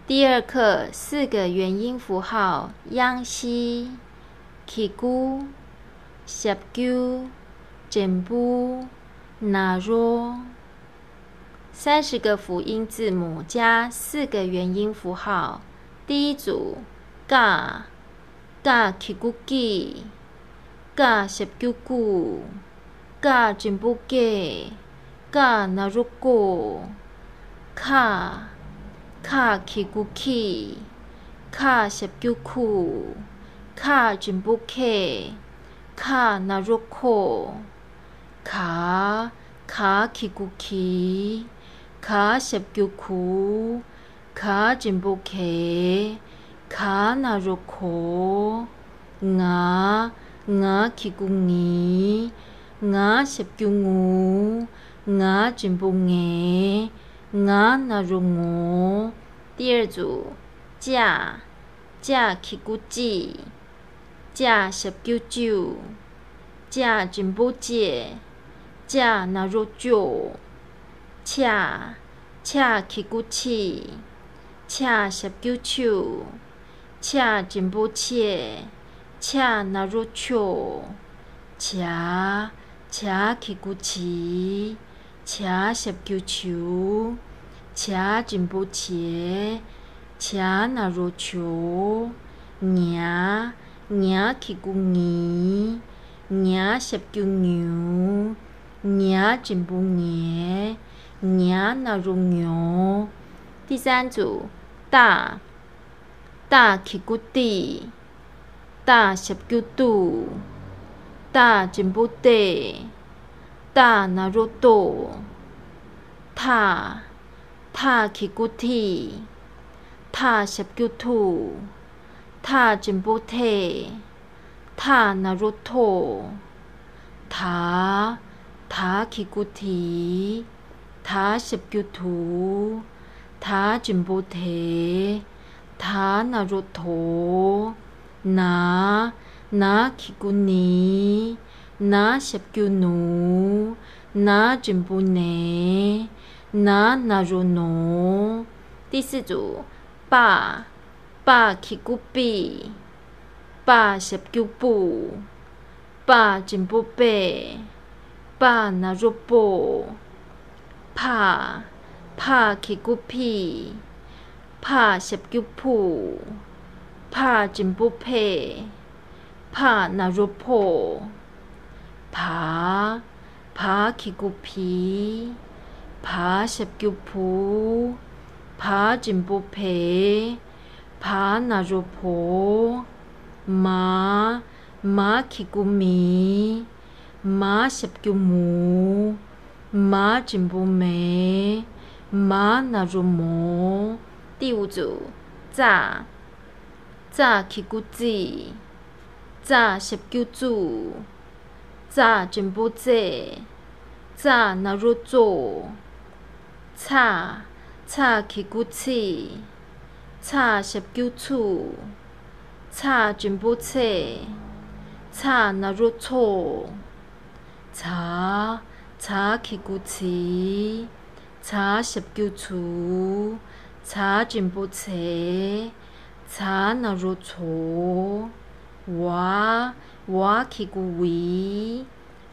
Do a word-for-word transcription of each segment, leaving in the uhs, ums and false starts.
第二课四个元音符号：央西、གི་གུ། ཞབས་ཀྱུ། དྲིལ་བུ། ན་རོ། 三十个辅音字母加四个元音符号。第一组，ཀ། ཀ་གི་གུ་ཀི། ཀ་ཞབས་ཀྱུ་ཀུ། ཀ་དྲིལ་བུ་ཀེ། ཀ་ན་རོ་ཀོ། ཁ། ཁ་གི་གུ་ཁི། ཁ་ཞབས་ཀྱུ་ཁུ། ཁ་དྲིལ་བུ་ཁེ། ཁ་ན་རོ་ཁོ། ག། ག་གི་གུ་གི། ག་ཞབས་ཀྱུ་གུ། ག་དྲིལ་བུ་གེ། ག་ན་རོ་གོ། ང་། ང་གི་གུ་ངི། ང་ཞབས་ཀྱུ་ངུ། ང་དྲིལ་བུ་ངེ། ང་ན་རོ་ངོ། 第二组，ཅ། ཅ་གི་གུ་ཅི། ཅ་ཞབས་ཀྱུ་ཅུ། ཅ་དྲིལ་བུ་ཅེ། ཅ་ན་རོ་ཅོ། ཆ། ཆ་གི་གུ་ཆི། ཆ་ཞབས་ཀྱུ་ཆུ། ཆ་དྲིལ་བུ་ཆེ། ཆ་ན་རོ་ཆོ། ཇ། ཇ་གི་གུ་ཇི། ཇ་ཞབས་ཀྱུ་ཇུ། ཇ་འགྲེང་བུ་ཇེ། ཇ་ན་རོ་ཇོ། ཉ། ཉ་གི་གུ་ཉི། ཉ་ཞབས་ཀྱུ་ཉུ། ཉ་འགྲེང་བུ་ཉེ། ཉ་ན་རོ་ཉོ། 第三组，ཏ། ཏ་གི་གུ་ཏི། ཏ་ཞབས་ཀྱུ་ཏུ། ཏ་འགྲེང་བུ་ཏེ། ཏ་ན་རོ་ཏོ། ཐ། ཐ་གི་གུ་ཐི། ཐ་ཞབས་ཀྱུ་ཐུ། ཐ་འགྲེང་བུ་ཐེ། ཐ་ན་རོ་ཐོ། ད། ད་གི་གུ་དི། ད་ཞབས་ཀྱུ་དུ། ད་འགྲེང་བུ་དེ། ད་ན་རོ་དོ། ན། ན་གི་གུ་ནི། ན་ཞབས་ཀྱུ་ནུ། ན་འགྲེང་བུ་ནེ། ན་ན་རོ་ནོ། 第四组，པ། པ་གི་གུ་པི། པ་ཞབས་ཀྱུ་པུ། པ་འགྲེང་བུ་པེ། པ་ན་རོ་པོ། ཕ། ཕ་གི་གུ་ཕི། ཕ་ཞབས་ཀྱུ་ཕུ། ཕ་འགྲེང་བུ་ཕེ། ཕ་ན་རོ་ཕོ། བ། བ་གི་གུ་བི། བ་ཞབས་ཀྱུ་བུ། བ་འགྲེང་བུ་བེ། བ་ན་རོ་བོ། མ། མ་གི་གུ་མི། མ་ཞབས་ཀྱུ་མུ། མ་འགྲེང་བུ་མེ། མ་ན་རོ་མོ། 第五组，ཙ། ཙ་གི་གུ་ཙི། ཙ་ཞབས་ཀྱུ་ཙུ། ཙ་འགྲེང་བུ་ཙེ། ཙ་ན་རོ་ཙོ། ཚ། ཚ་གི་གུ་ཚི། ཚ་ཞབས་ཀྱུ་ཚུ། ཚ་འགྲེང་བུ་ཚེ། ཚ་ན་རོ་ཚོ། ཚ། ཚ་གི་གུ་ཚི། ཚ་ཞབས་ཀྱུ་ཚུ། ཚ་འགྲེང་བུ་ཚེ། ཚ་ན་རོ་ཚོ། ཝ། ཝ་གི་གུ་ཝི།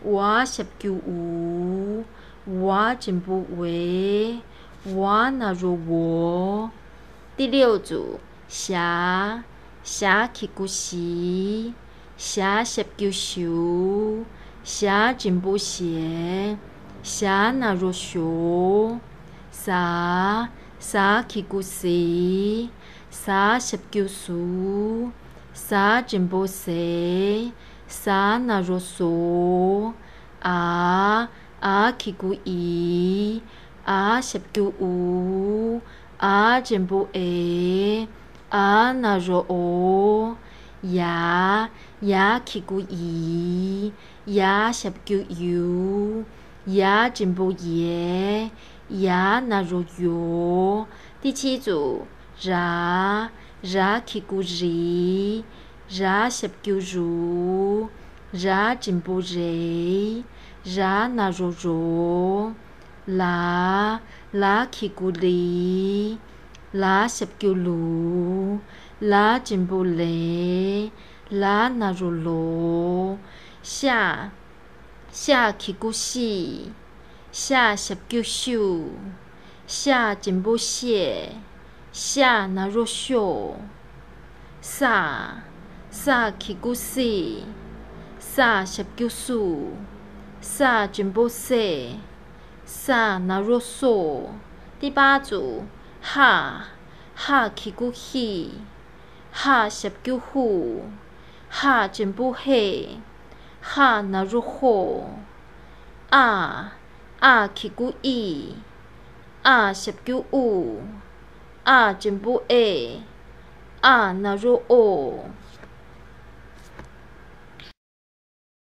ཝ་ཞབས་ཀྱུ་ཝུ། ཝ་འགྲེང་བུ་ཝེ། ཝ་ན་རོ་ཝོ། 第六组，ཞ། ཞ་གི་གུ་ཞི། ཞ་ཞབས་ཀྱུ་ཞུ། ཞ་འགྲེང་བུ་ཞེ། ཞ་ན་རོ་ཞོ། ཟ། ཟ་གི་གུ་ཟི། ཟ་ཞབས་ཀྱུ་ཟུ། ཟ་འགྲེང་བུ་ཟེ། ཟ་ན་རོ་ཟོ། འ། འ་གི་གུ་འི། འ་ཞབས་ཀྱུ་འུ། འ་འགྲེང་བུ་འེ། འ་ན་རོ་འོ། ཡ། ཡ་གི་གུ་ཡི། ཡ་ཞབས་ཀྱུ་ཡུ། ཡ་འགྲེང་བུ་ཡེ། ཡ་ན་རོ་ཡོ། 第七组，ར། ར་གི་གུ་རི། ར་ཞབས་ཀྱུ་རུ། ར་འགྲེང་བུ་རེ། ར་ན་རོ་རོ། ལ། ལ་གི་གུ་ལི། ལ་ཞབས་ཀྱུ་ལུ། ལ་གཅེན་པོ་ལེ། ལ་ན་རོ་ལོ། ཤ། ཤ་གི་གུ་ཤི། ཤ་ཞབས་ཀྱུ་ཤུ། ཤ་གཅེན་པོ་ཤེ། ཤ་ན་རོ་ཤོ། ས། ས་གི་གུ་སི། ས་ཞབས་ཀྱུ་སུ། ས་གཅེན་པོ་སེ། ས་ན་རོ་སོ། ཏི་པ་ཙུ། ཧ། ཧ་གི་གུ་ཧི། ཧ་ཞབས་ཀྱུ་ཧུ། ཧ་གཅེན་པོ་ཧེ། ཧ་ན་རོ་ཧོ། ཨ། ཨ་གི་གུ་ཨི། ཨ་ཞབས་ཀྱུ་ཨུ། ཨ་གཅེན་པོ་ཨེ། ཨ་ན་རོ་ཨོ།